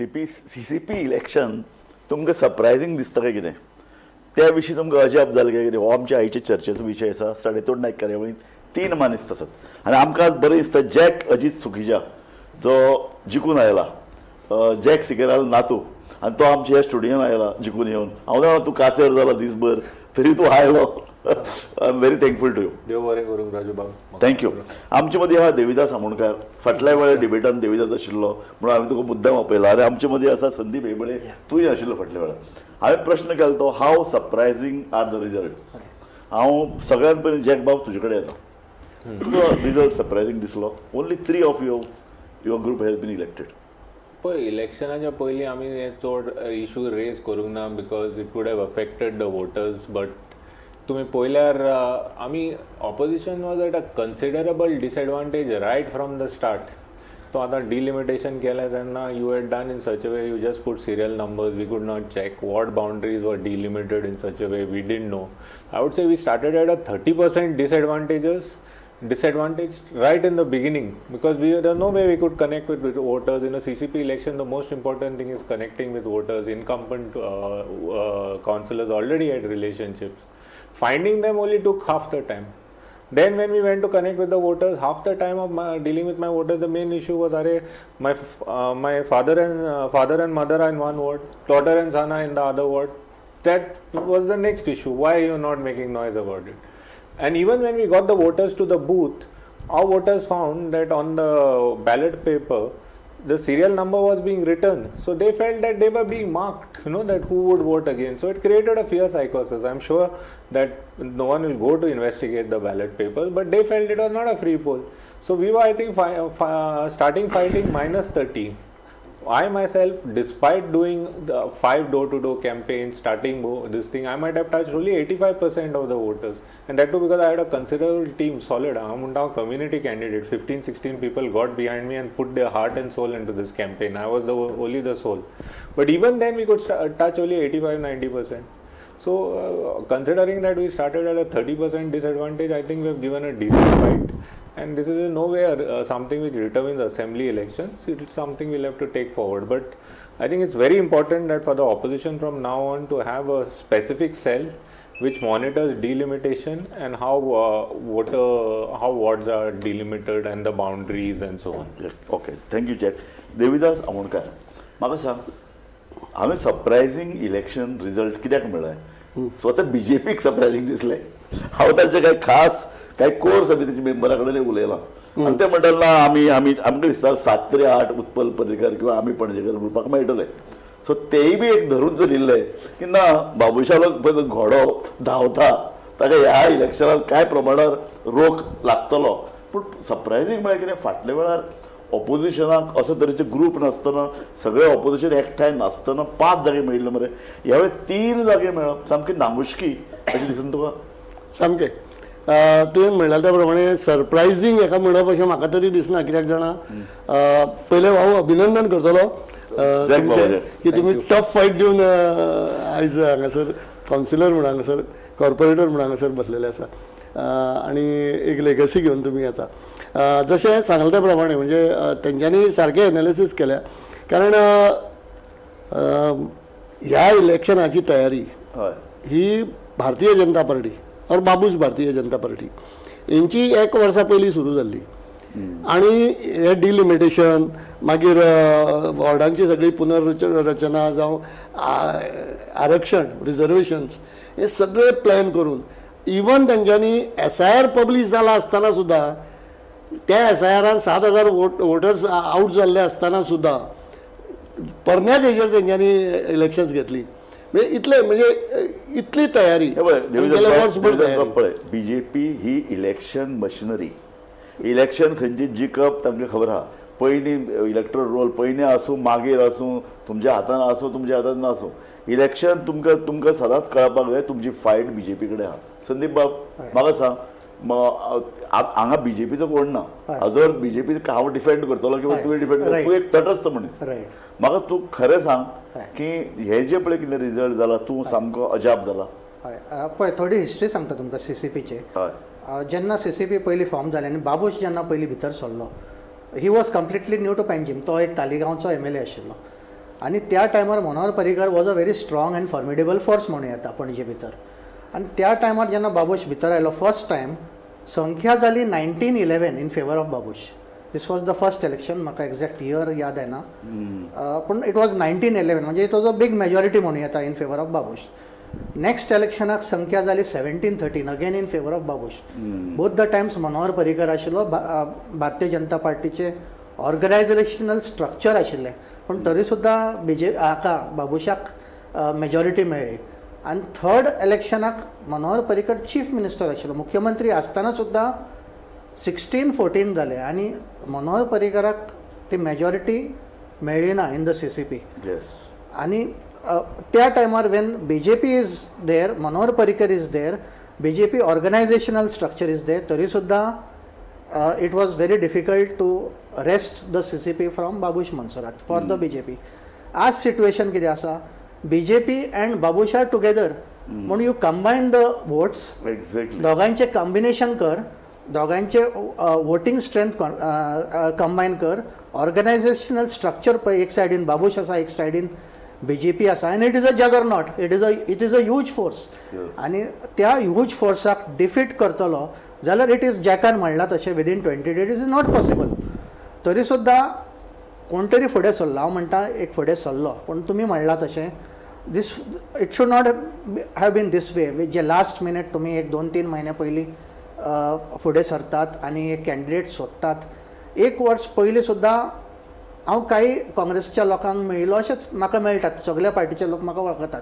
CP CCP election तुमकां सरप्रायझींग दिसता काय कितें? त्या विशीं तुमकां अजाप जालें काय कितें? हो आमच्या आयच्या चर्चेचो विशय आसा. साडेतोड नायक कार्यावळींत तीन मानेस्त आसात आनी आमकां आज बरें दिसता, जॅक अजीत सुखिजा जो जिखून आयला, जॅक सिकेरालो नातू, आनी तो आमच्या ह्या स्टुडियोन आयला जिखून येवन. हांव जाणा तूं कासेर जाला दीसभर, तरी तूं आयलो. I am very thankful to you. देव बरें करूं राजू बाब. Thank you. आमचे मदीं आहा देविदास आमोणकार. फाटल्या वेळार डिबेटान देविदास आशिल्लो म्हणून हांवें तुका मुद्दाम आपयला. आनी आमचे मदीं आसा संदीप हेबळे, तूंय आशिल्लो फाटल्या वेळार. हांवें प्रश्न केलो तो, how surprising are the result? हांव सगळ्यान पयलीं जॅक बाब तुजे कडेन येता. तुका रिजल्ट सरप्रायझींग दिसलो? Only three of your group has been elected. पळय, इलेक्शनाच्या पयलीं आमी हे चड इशू रेज करूंक ना because it would have affected the voters, but तुमी पळयल्यार आमी opposition was at a considerable disadvantage right from the start. तो आतां डिलिमिटेशन केलें तेन्ना you had done in such a way, you just put serial numbers. We could not check what boundaries were delimited in such a way, we didn't know. I would say we started at a 30% disadvantage right in the beginning because we there no way we could connect with voters. In a CCP election, the most important thing is connecting with voters. Incumbent councillors already had relationships. Finding them only took half the time. Then when we went to connect with the voters, half the time of my dealing with my voters, the main issue was, "Arey, my father and mother are in one ward, daughter and son are in the other ward." That was the next issue. Why are you not making noise about it? And even when we got the voters to the booth, our voters found that on the ballot paper, the serial number was being written. So they felt that they were being marked, that who would vote again. So it created a fear psychosis. I'm sure that no one will go to investigate the ballot papers, but they felt it was not a free poll. So we were, I think, starting fighting minus 30. I myself, despite doing the five door-to-door campaigns, starting this thing, I might have touched only 85% of the voters. And that too because I had a considerable team, solid. I'm a community candidate. 15, 16 people got behind me and put their heart and soul into this campaign. I was the only the soul. But even then, we could touch only 85, 90%. So, considering that we started at a 30% disadvantage, I think we have given a decent fight. And this is in no way something which determines assembly elections. It is something we'll have to take forward. But I think it's very important that for the opposition from now on to have a specific cell which monitors delimitation and how wards are delimited and the boundaries and so on. Okay, thank you jack. Devidas Amonkar, म्हाका सांग, हांवें सरप्रायझींग election result कित्याक म्हळ्ळें? स्वता बीजेपीक सरप्रायझींग दिसलें? हांव तांचे काय खास काय कोर समितीच्या मेंबरा कडेन उलयलां आनी ते म्हणटाले, ना, आमी आमकां दिसता सात तरी आठ उत्पल पर्रीकर किंवा आमी पणजेकर ग्रुपाक मेळटले. सो तेय बी एक धरून चलिल्ले की ना, बाबुशालो पळय घोडो धांवता, ताका ह्या इलेक्शनाक काय प्रमाणार रोख लागतलो. पूण सरप्रायझींग म्हळ्यार कितें, फाटल्या वेळार ऑपोजिशनाक असो तरेचे ग्रूप नासतना, सगळे ऑपोजिशन एकठांय नासतना पांच जागे मेळिल्ले मरे. ह्या वेळार तीन जागे मेळप सामकी नामुश्की अशें दिसना तुका? सामकें. तुवें म्हणल्या त्या प्रमाणे सरप्रायझींग हेका म्हणप अशें म्हाका तरी दिसना. कित्याक जाणा, पयलें हांव अभिनंदन करतलो जॅक तुमचें बाबाचें. की तुमी टफ फायट दिवन आयज हांगासर कावन्सिलर म्हूण, हांगासर कॉर्पोरेटर म्हूण हांगासर बसलेले आसा आनी एक लेगसी घेवन तुमी येता. जशें सांगलें त्या प्रमाणे, म्हणजे तेंच्यांनी सारकें एनालिसीस केल्या, कारण ह्या इलेक्शनाची तयारी ही भारतीय जनता पार्टी और बाबूश भारतीय जनता पार्टी हेंची एक वर्सा पयलीं सुरू जाल्ली आनी हे डिलिमिटेशन, मागीर वॉर्डांची सगळी पुनर्रचना जावं, आरक्षण, रिजर्वेशन्स, हे सगळे प्लॅन करून, इवन तेंच्यांनी एसआयआर पब्लीश जाला आसतना सुद्दां, त्या एसआयआरान 7000 वोटर्स आउट जाल्ले आसतना सुद्दां परन्याच हेजेर तेंच्यांनी इलेक्शन्स घेतली. म्हणजे इतले, म्हणजे इतली तयारी हे पळय आनी गेल्या वर्सभर तयारी. पळय, बीजेपी ही इलेक्शन मशिनरी. इलेक्शन खंयची जिखप तांकां खबर आहा. पयलीं इलेक्ट्रल रोल पयलीं आसूं, मागीर आसूं, तुमच्या हातान आसूं, तुमच्या हातान नासूं, इलेक्शन तुमकां सदांच कळपाक जाय, तुमची फायट बीजेपी कडेन आहा. संदीप बाब, म्हाका सांग, हांगा बीजेपीचो कोण ना. हाजो अर्थ बीजेपी हांव डिफेंड करतलो किंवा तुवें डिफेंड. तूं एक तटस्थ मनीस. म्हाका तूं खरें सांग की हे जे पळय कितें रिजल्ट जाला, तूं सामको अजाप जाला? हय, पळय, थोडी हिस्ट्री सांगता तुमकां सीसीपीचे. जेन्ना सीसीपी पयलीं फॉर्म जालें आनी बाबूश जेन्ना पयलीं भितर सरलो, he was completely new to Panjim. तो एक तालिगांवचो एमएलए आशिल्लो. आनी त्या टायमार Manohar Parrikar was a very strong and formidable force म्हणूं येता पणजे भितर. आनी त्या टायमार जेन्ना बाबूश भितर आयलो फर्स्ट टायम, संख्या जाली 19-11 in favour of Babush. This was the first election. म्हाका एग्जॅक्ट इयर याद येना, पूण it was 19-11, म्हणजे it was a big majority म्हणूं येता in favour of Babush. Next इलेक्शनाक संख्या जाली 17-13, again in favour of Babush. Both the times Manohar Parrikar आशिल्लो, भारतीय जनता पार्टीचे ऑर्गनायझेशनल स्ट्रक्चर आशिल्लें, पूण तरी सुद्दां बीजे हाका बाबूशाक मेजॉरिटी मेळ्ळी. आनी थर्ड इलेक्शनाक मनोहर पर्रीकर चीफ मिनिस्टर आशिल्लो, मुख्यमंत्री आसतना सुद्दां 16-14 जाले आनी मनोहर पर्रीकराक ती मेजॉरिटी मेळ्ळी ना इन the CCP. आनी त्या टायमार when BJP is there, Manohar Parrikar is there, BJP organisational structure is there, तरी सुद्दां it was very difficult to wrest the CCP from Babush Monserrate for the BJP. आज situation कितें आसा, BJP and Babush are together, म्हणून you combine the votes. दोगांयचें combination कर, दोगांयचे voting strength combine कर, organisational structure पळय, एक सायडीन बाबूश आसा, एक सायडीन बीजेपी आसा, आनी it is a juggernaut, it is a huge force. आनी त्या ह्यूज फोर्साक डिफीट करतलो जाल्यार it is, जॅकान म्हणलां तशें, within 20 days is not possible. तरी सुद्दां कोण तरी फुडें सरलो, हांव म्हणटा एक फुडें सरलो, पूण तुमी म्हणलां तशें this it should not have been this way, J last minute तुमी एक दोन तीन म्हयने पयलीं फुडें सरतात आनी एक कॅन्डिडेट सोदतात. एक वर्स पयलीं सुद्दां हांव कांय काँग्रेसच्या लोकांक मेळिल्लो, अशेंच म्हाका मेळटात, सगल्या पार्टीचे लोक म्हाका वळखतात.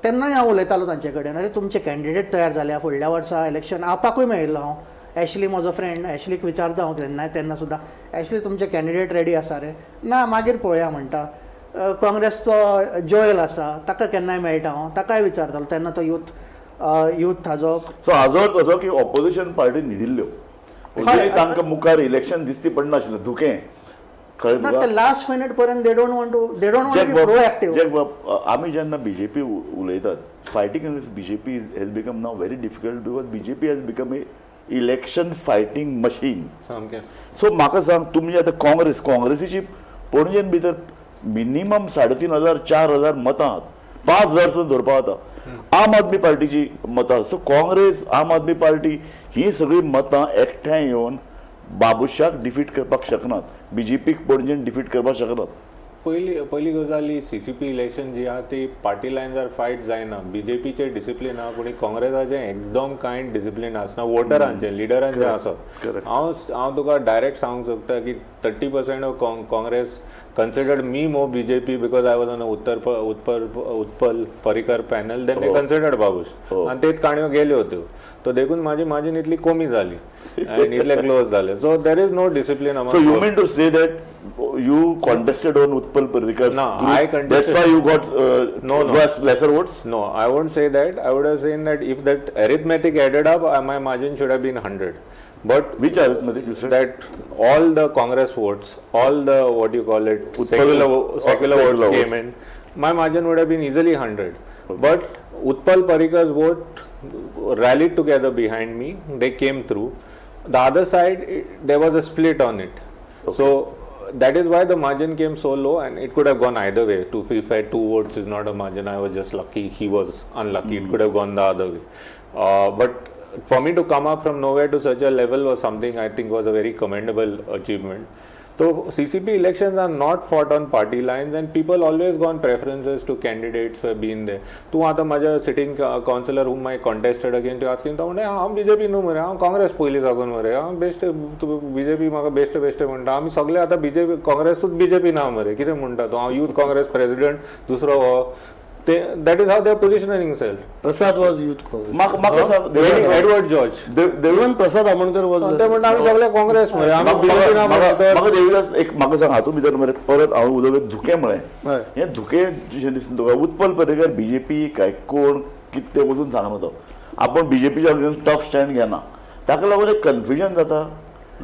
तेन्नाय हांव उलयतालो तांचे कडेन, अरे तुमचे कॅन्डिडेट तयार जाल्या, फुडल्या वर्सा इलेक्शन. आपाकूय मेळिल्लो हांव, एशली म्हजो फ्रेंड, एशलीक विचारता हांव केन्नाय. तेन्ना सुद्दां, एशली तुमचे कॅन्डिडेट रेडी आसा रे? ना, मागीर पळोवया म्हणटा. काँग्रेसचो जोएल आसा, ताका केन्नाय मेळटा हांव, ताकाय विचारतालो तेन्ना, तो यूथ यूथ हाजो. सो हाजो अर्थ असो की ऑपोजिशन पार्टी न्हिदिल्ल्यो, म्हणजे तांकां मुखार इलेक्शन दिसती पडनाशिल्लें, धुकें, कळ्ळें ना तुका? ते लास्ट मिनिट पर्यंत they don't want jack be Bob, proactive. Jack बाब, आमी जेन्ना बीजेपी उलयतात, fighting against BJP has become now very difficult because BJP has become a election fighting machine. सामकें. सो म्हाका सांग, तुमी आतां काँग्रेस, काँग्रेसीची पणजेन भितर मिनिमम 3500, 4000 मतां आहात, 5000 सुद्दां धरपा जाता. आम आदमी पार्टीची मतां, सो काँग्रेस, आम आदमी पार्टी ही सगळीं मतां एकठांय येवन बाबुशाक डिफीट करपाक शकनात, बीजेपीक पणजेन डिफीट करपाक शकनात. पयली पयली गजाल, ही सीसीपी इलेक्शन जी आहा ती पार्टी लायन्सार फायट जायना. बीजेपीचे डिसिप्लीन आहा, पूण काँग्रेसाचें एकदम कांय डिसिप्लीन आसना, वोटरांचें, लिडरांचें आसत. हांव तुका डायरेक्ट सांगूंक सोदता की 30% of Congress considered me more BJP because I was on Uttar Utpal Parrikar panel than they considered Babush. आनी तेच काणयो गेल्यो त्यो, तो देखून माझी मार्जीन इतली कमी जाली आनी इतले क्लोज जाले. So there is no discipline. So you mean to say that you contested on Utpal Parrikar's No, group? I contested- That's why you got No. lesser votes? No, I won't say that. I would have said that if that arithmetic added up, my margin should have been 100. But Which arithmetic you said? That all the Congress votes, all the, what you call it, Utpal- secular secular votes came votes. In, my margin would have been easily 100. But Utpal Parrikar's vote rallied together behind me. They came through. The other side, there was a split on it. So that is why the margin came so low, and it could have gone either way. Two, if I had two votes is not a margin. I was just lucky. He was unlucky. It could have gone the other way. But for me to come up from nowhere to such a level was something I think was a very commendable achievement. So CCP elections are not fought on party lines, and people always gone preferences to candidates who have been there. तूं आतां म्हाज्या sitting councillor whom I contested against, you asking, तो म्हणटा हांव BJP न्हू मरे, हांव काँग्रेस पयलीं साकून मरे, हांव बेश्ट बीजेपी म्हाका बेश्टे बेश्टे म्हणटा, आमी सगळे आतां बीजेपी, काँग्रेसूच बीजेपी ना मरे, कितें म्हणटा तूं? हांव यूथ काँग्रेस प्रेसिडेंट, दुसरो हो ते, that is how they are positioning self. Prasad was Youth Congress. म्हाका म्हाका सांग, Edward George. Even Prasad Amonkar was. ते म्हणटा आमी सगळे काँग्रेस मरे, आमी बीजेपी ना मरे. म्हाका देवीदास, एक म्हाका सांग, हातूंत भितर मरे परत हांव उलोवप, धुकें म्हळें, हें धुकें अशें दिसता तुका? उत्पल पर्रीकर बीजेपी काय कोण कितें तें वचून सांगना, तो आपूण बीजेपीच्या अगेन्स्ट टफ स्टँड घेना, ताका लागून एक कन्फ्युजन जाता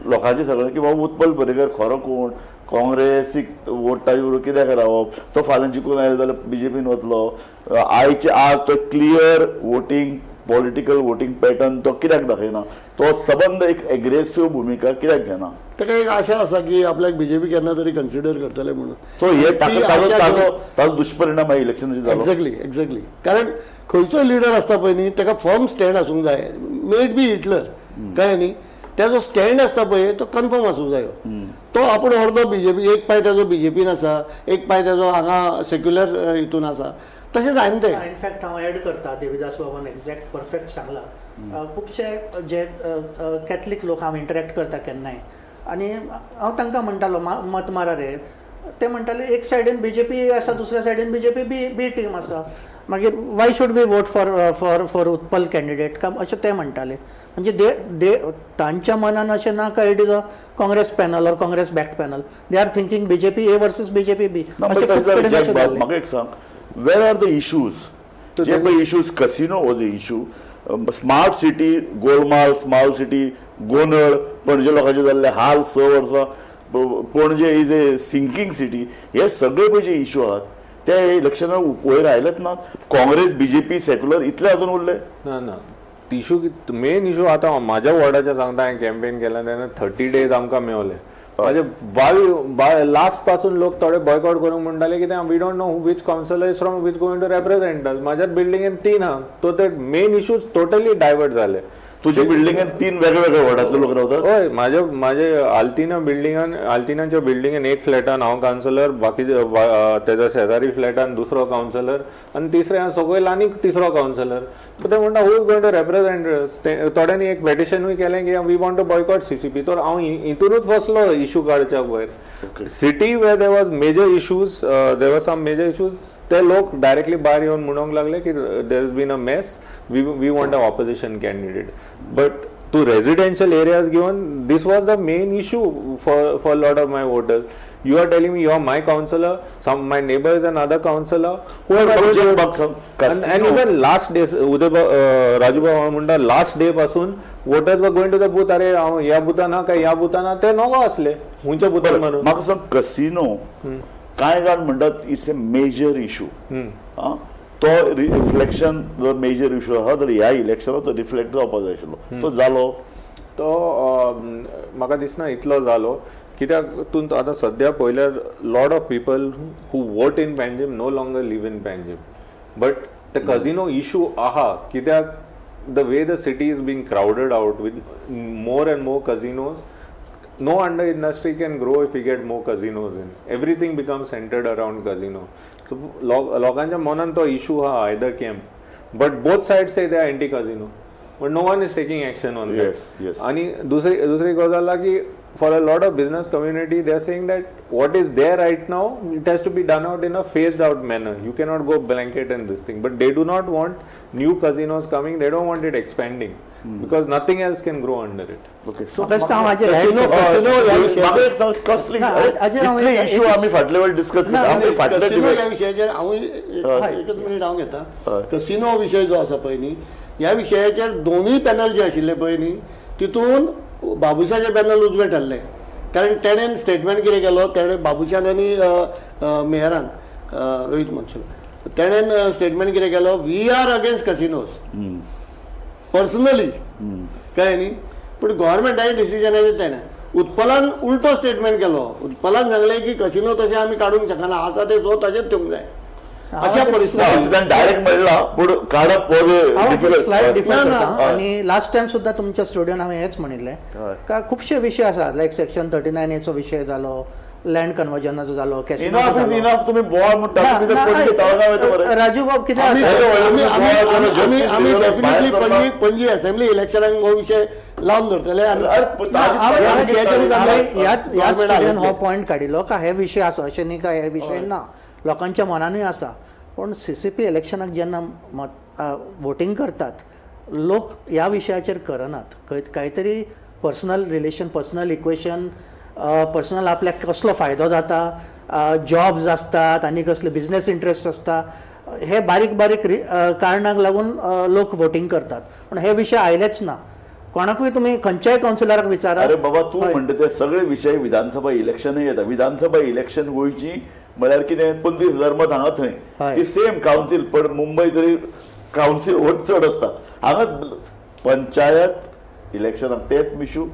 लोकांचें सगळें की बाबा उत्पल पर्रीकर खरो कोण, काँग्रेसीक वोट ताजे कित्याक रावप, तो फाल्यां जिखून आयलो जाल्यार बीजेपीन वतलो. आयचे आज तो clear voting political voting pattern तो कित्याक दाखयना? तो सबंद एक एग्रेसिव भुमिका कित्याक घेना? ताका एक आशा आसा की आपल्याक बीजेपी केन्ना तरी कन्सिडर करतले म्हणून. सो हे ती ताका ताजो आशा ताजो ताजो दुश्परिणाम ह्या इलेक्शनाचेर जालो. एक्झॅक्टली एक्झॅक्टली, कारण खंयचोय लिडर आसता पळय न्ही, ताका फर्म स्टँड आसूंक जाय. मे it be Hitler, कळ्ळें न्ही, तेजो स्टँड आसता पळय तो कन्फर्म आसूंक जायो. तो आपूण अर्दो बीजेपी, एक पांय तेजो बीजेपीन आसा, एक पांय तेजो हांगा सेक्युलर हितून आसा. तशें जायना तें. इनफॅक्ट हांव एड करता, देविदास बाबान एक्झॅक्ट परफेक्ट सांगला. खुबशे जे कॅथलीक लोक हांव इंटरॅक्ट करता केन्नाय आनी हांव तांकां म्हणटालो मत मारा रे, ते म्हणटाले एक सायडीन बीजेपी आसा, दुसऱ्या सायडीन बीजेपी बी बी टीम आसा, मागीर why should we vote for Utpal candidate का, अशें ते म्हणटाले. म्हणजे दे दे तांच्या मनान अशें ना काय it is a Congress panel or Congress backed panel. They are thinking BJP A versus BJP B. ना, अशें पण खूब तशें जाल्यार कडेन जॅक अशें बाब, जाल्लें. म्हाका एक सांग, where are the issues? जे पळय issues, casino was a issue, smart city Golmaal, smart city गोंदळ, पणजे लोकांचे जाल्ले हाल 6 वर्सां, Panaji is a sinking city, हे सगळे पळय जे इशू आहात ते इलेक्शना वयर आयलेच ना. काँग्रेस बीजेपी सेक्युलर इतले अजून उरले. ना ना, इशू मेन इशू आतां म्हाज्या वॉर्डाच्या सांगता, हांवें कॅम्पेन केला तेन्ना 30 डेज आमकां मेवले. म्हाजे बावी लास्ट पासून लोक थोडे बॉयकॉट करूंक म्हणटाले कितें, we don't know which councillor is from which going to represent us. म्हाज्याच बिल्डिंगेन तीन आहा, तो ते मेन इशूज टोटली डायवर्ट जाले. तुझ्या बिल्डिंगेन तीन वेगळे वॉर्डांतले लोक रावतात. हय, म्हाजे म्हाजे आल्तिना बिल्डिंगान, आल्तिनाच्या बिल्डिंगेन एक फ्लॅटान हांव कावन्सिलर, बाकीचे तेज्या शेजारी फ्लॅटान दुसरो कावन्सिलर आनी तिसऱ्या सकयल आनीक तिसरो कावन्सिलर. सो ते म्हणटा, who is going to represent? ते थोड्यांनी एक पेटिशनूय केलें की we want to boycott CCP. तर हांव हितूनच फसलो इशू काडच्या वयर. City where there was major issues, there was some major issues, ते लोक डायरेक्टली भायर येवन म्हणूंक लागले की there is been a mess, we want a opposition candidate. But to residential areas given, this was the main issue for lot of my voters. You are telling me you are my councillor, some my neighbor is another councillor, who am I going to- Jack बाब सांग, and even last day, उदय राजू बाबा म्हणटा, last day पासून voters were going to the booth. अरे हांव ह्या बुथान हा काय ह्या बुथान हा, ते नगो असले खंयच्या बुथान मारून. म्हाका सांग, कसिनो कांय जाण म्हणटात it's a major issue. तो रिफ्लेक्शन जर मेजर इशू आहा तर ह्या इलेक्शनात तो रिफ्लेक्ट जावपाक जाय आशिल्लो, तो जालो? तो म्हाका दिसना इतलो जालो, कित्याक तूं आतां सद्या पळयल्यार lot of people who vote in Panjim no longer live in Panjim. But the casino issue आहा, कित्याक the way the city is being crowded out with more and more casinos, no other industry can grow if you get more casinos in. Everything becomes centered around casino. So लोकांच्या मनान तो issue हा either camp, but both sides say they are anti casino, but no one is taking action on. आणि दुसरी दुसरी गजाल आहा की for a lot of business community, they are saying that what is there right now, it has to be done out in a phased out manner. You cannot go blanket and this thing, but they do not want new casinos coming. They don't want it expanding because nothing else can grow under it. Okay, so म्हाका दिसता हांव हाजेर Casino- add करता. casino ह्या विशयाचेर- म्हाका एक सांग, कसली ना, हाजेर हांव इतले एक- इशू आमी फाटले वेळ डिस्कस ना, केले, आमी फाटले कसिनो debate- ह्या विशयाचेर हांव एकच मिनीट हांव घेता. कसिनो विशय जो आसा पळय न्ही, ह्या विशयाचेर दोनूय पॅनल जे आशिल्ले पळय न्ही, तितून बाबुशाचें पॅनल उजवें ठरलें, कारण तेणेन स्टेटमेंट कितें केलो, तेणें बाबुशान आनी मेयरान रोहीत मनसूर तेणेन स्टेटमेंट कितें केलो, we are against casinos personally, कळ्ळें न्ही. पूण गव्हर्मेंटाचें डिसिजनाचेर तेणें उत्पलान उल्टो स्टेटमेंट केलो. उत्पलान सांगलें की कसिनो तशें आमी काडूंक शकना, आसा ते सो तशेंच ठेवूंक जाय, अशा परिस्थिती. डायरेक्ट म्हणला पूण काडप हांव स्लायड डिफर ना, ना. करता. आनी लास्ट टायम सुद्दां तुमच्या स्टुडियोन हांवें हेंच म्हणिल्लें का खुबशे विशय आसात, लायक सेक्शन 39 एचो विशय जालो, लँड कन्वर्जनाचो जालो, इनफ is enough. तुम्ही बोवाळ म्हणटा, तुम्ही ते पणजे तळगाव येता मरे. राजू बाब कितें आमी आसा आमी आमी आमी आमी बाहेर डेफिनेटली सरला. पणजी पणजी असेंब्ली इलेक्शनाक हो विशय लावन धरतले आनी अरे, ह्या विशयाचेरूच आमी हांवें ह्याच ह्याच government स्टुडियोन हो हाडटले. पॉयंट काडिल्लो का हे विशय आसा, अशें न्ही काय हे विशय ना, लोकांच्या मनानूय आसा. पूण सीसीपी इलेक्शनाक जेन्ना मत वोटींग करतात लोक ह्या विशयाचेर करनात. कांय तरी personal relation, personal equation, personal आपल्याक कसलो फायदो जाता, जॉब्स आसतात आनी कसले बिजनेस इंट्रस्ट आसता, हे बारीक बारीक कारणांक लागून लोक वोटींग करतात. पूण हे विशय आयलेच ना. कोणाकूय तुमी खंयच्याय कावन्सिलराक विचारा. अरे बाबा, तूं म्हणटा ते सगळे विशय विधानसभा इलेक्शनूय येता. विधानसभा इलेक्शन गोंयची म्हळ्यार कितें, 25,000 मत हांगा थंय, ती सेम कावन्सील, पण मुंबय तरी कावन्सील वोट चड आसता. हांगा पंचायत इलेक्शनाक तेच इशू,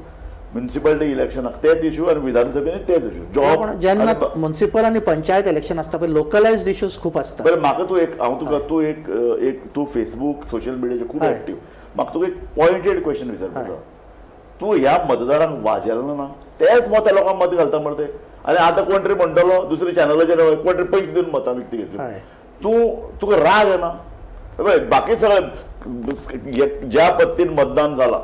म्युनिसिपालिटी इलेक्शनाक तेच इशू आनी विधानसभेन तेच इशू. जॉब पण जेन्ना म्युनिसिपल आनी पंचायत इलेक्शन आसता पळय, लोकलायज्ड इश्यूज खूब आसता. बरें, म्हाका तूं एक, हांव तुका, तूं एक एक तूं फेसबूक सोशल मिडियाचेर खूब एक्टीव, म्हाका तुका एक पॉयंटेड क्वेश्चन विचारपाचो. तूं ह्या मतदारांक वाजेलो ना, तेच मत त्या लोकांक मत घालता मरे ते. आनी आतां कोण तरी म्हणटलो दुसऱ्या चॅनलाचेर कोण तरी पयशे दिवन मतां विकती घेतली, तूं तुका राग येना? पळय, बाकी सगळे ज्या पद्दतीन मतदान जाला,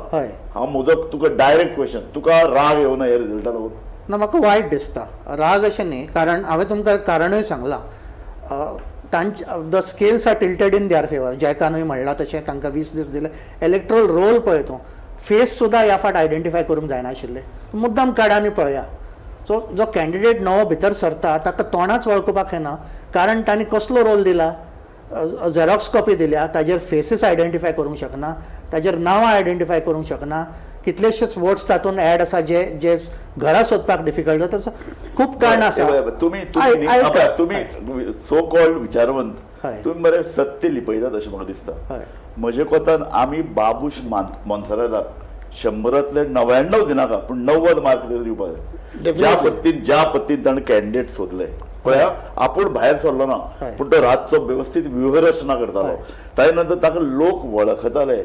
हांव म्हजो तुका डायरेक्ट क्वेश्चन, तुका राग येवना ह्या रिजल्टा लागून? ना, म्हाका वायट दिसता, राग अशें न्ही, कारण हांवें तुमकां कारणूय सांगलां. तांचे the scales are tilted in their favour. जॅकानूय म्हणलां तशें, तांकां 20 दीस दिले. इलेक्ट्रल रोल पळय तूं, फेस सुद्दां ह्या फाट आयडेंटिफाय करूंक जायनाशिल्ले. मुद्दाम काड आनी पळया. सो जो कॅन्डिडेट नवो भितर सरता ताका तोंडाच वळखुपाक येना, कारण तांणी कसलो रोल दिला, झेरॉक्स कॉपी दिल्या, ताजेर फेसीस आयडेंटिफाय करूंक शकना, ताजेर नांवां आयडेंटिफाय करूंक शकना, कितलेशेच वोट्स तातूंत एड आसा जे जे घरा सोदपाक डिफिकल्ट जाता. तसो खूब कारणां आसा. तुमी तुमी तुमी सो कॉल्ड विचारवंत, तुमी बरे सत्य लिपयतात अशें म्हाका दिसता. म्हजे कोतान आमी बाबूश मोन्सेराताक 100रांतले 99 दिनाका, पूण 90 मार्क तरी दिवपाक जाय. ज्या पद्दतीन ताणें कॅन्डिडेट सोदले पळया, आपूण भायर सरलो ना, पूण तो रातचो वेवस्थीत व्यूहरचना करतालो, ताजे नंतर ताका लोक वळखताले.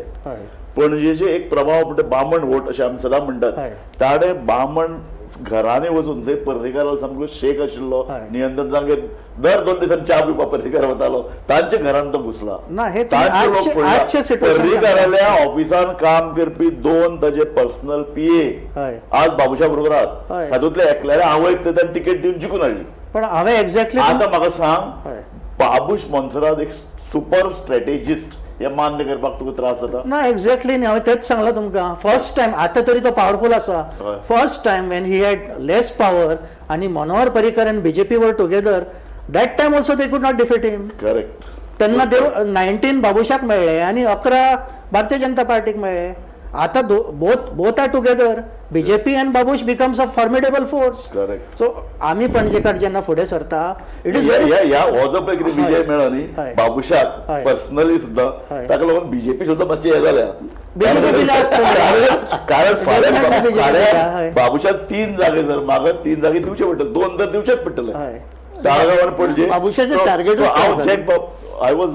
पणजेचे एक प्रभाव म्हणटा बामण वोट अशें आमी सदां म्हणटात, ताणें बामण घरांनी वचून जंय पर्रीकारालो सामको शेक आशिल्लो, नियंत्रण, तांगेर दर 2 दिसांनी च्या पिवपाक पर्रीकार वतालो, तांच्या घरान तो घुसला. ना, हे तुम्ही आजचे situation पर्रीकाराल्या ऑफिसान काम करपी 2 ताजे पर्सनल पीए आज बाबूशा बरोबर आहात, तातूंतल्या एकल्याल्या आवयक तर ताणें तिकेट दिवन जिखून हाडली. पण हांवें एक्झॅक्टली आतां म्हाका सांग, बाबूश मोन्सेरात एक सुपर स्ट्रॅटेजिस्ट हे मान्य करपाक तुका त्रास जाता? ना, एक्झॅक्टली न्ही, हांवें तेच सांगलां तुमकां. फर्स्ट टायम, आतां तरी तो पावरफूल आसा, first time when he had less power आनी Manohar Parrikar and BJP were together, that time also they could not defeat him. Correct. तेन्ना देव 19 बाबूशाक मेळ्ळे आनी 11 भारतीय जनता पार्टीक मेळ्ळे. आतां both are together, BJP and Babush becomes a formidable force. Correct. So आमी पणजेकार जेन्ना फुडें सरता, it is ह्या हो जो पळय कितें विजय मेळ्ळो न्ही बाबूशाक पर्सनली सुद्दां, ताका लागून बीजेपी सुद्दां मातशी हें जाल्या, कारण फाल्यां बाबूशाक 3 जागे जर मागत 3 जागे दिवचे पडटले, 2 तर दिवचेच पडटले ताळगांव आनी पणजे. बाबूशाचें टार्गेट. हांव जॅक बाब, I was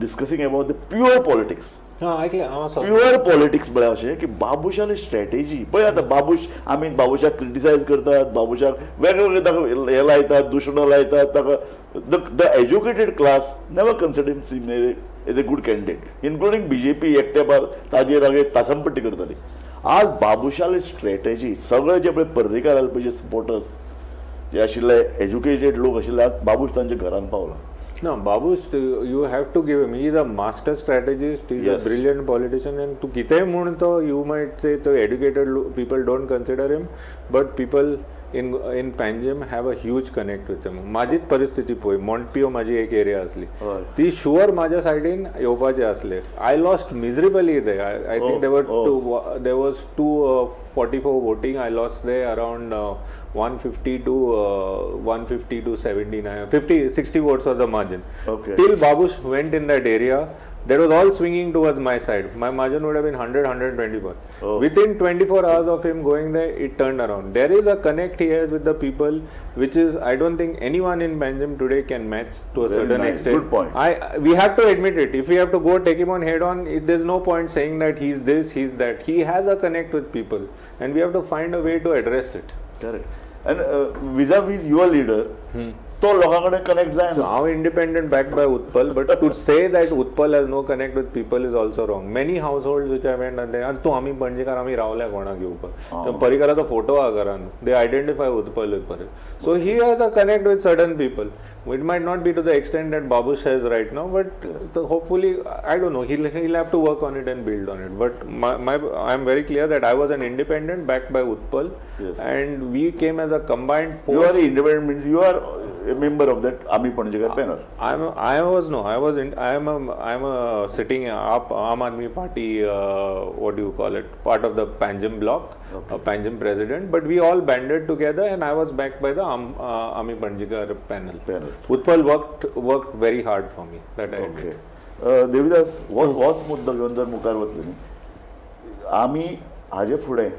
discussing about the pure politics. Pure politics म्हळ्यार अशें की बाबूशाली स्ट्रॅटेजी पळय. आतां बाबूश, आमी बाबूशाक क्रिटिसायज करतात, बाबूशाक वेगवेगळे ताका हे लायतात, दुशणां लायतात ताका. The educated class never consider him as a good candidate, including BJP एकट्या ताजेर हांगा तासमपट्टी करताली. आज बाबूशाली स्ट्रॅटेजी सगळे जे पळय पर्रीकार पळय जे सपोर्टर्स जे आशिल्ले एज्युकेटेड लोक आशिल्ले, आज बाबूश तांच्या घरान पावला. No, Babush, you have to give him. He is a master strategist. He is a brilliant politician. And to कितेंय म्हूण तो, you might say the educated people don't consider him, but people in Panjim have a huge connect with him. माझीच परिस्थिती पळय, मॉन्टपियो माझी एक area आसली, ती शुअर माझ्या सायडीन येवपाचे आसले. I lost miserably there. I think there was 244 voting. I lost there around 150 to 150 to 79, 50, 60 votes was the margin. Till Babush went in that area, that was all swinging towards my side. My margin would have been 100, 120. Within 24 hours of him going there, it turned around. There is a connect he has with the people, which is, I don't think anyone in Panjim today can match to a Very certain nice. extent. Good point. We have to admit it. If we have to go take him on head on, there's no point saying that he's this, he's that. He has a connect with people, and we have to find a way to address it. Correct. And vis-a-vis your leader, तो लोकां कडेन connect जायना. So हांव independent backed by Utpal, but to say that Utpal has no connect with people is also wrong. Many households which I went and आनी तूं आमी पणजेकार आमी रावल्या कोणाक घेवपाक, पर्रीकाराचो फोटो आहा घरान, they identify Utpal with Parrikar. So he has a connect with certain people. It might not be to the extent that Babush has right now, but hopefully, I don't know, he'll have to work on it and build on it. But I am very clear that I was an independent backed by Utpal, and we came as a combined force. You are independent means you are a member of that Ami Panjikar panel. I am a sitting Aam Aadmi Party, what do you call it, part of the Panjim bloc, Panjim president, but we all banded together and I was backed by the Ami Panjikar panel. Utpal worked very hard for me. That I admit. Devidas, हो होच मुद्दो घेवन जर मुखार वतले न्ही आमी, हाजे फुडें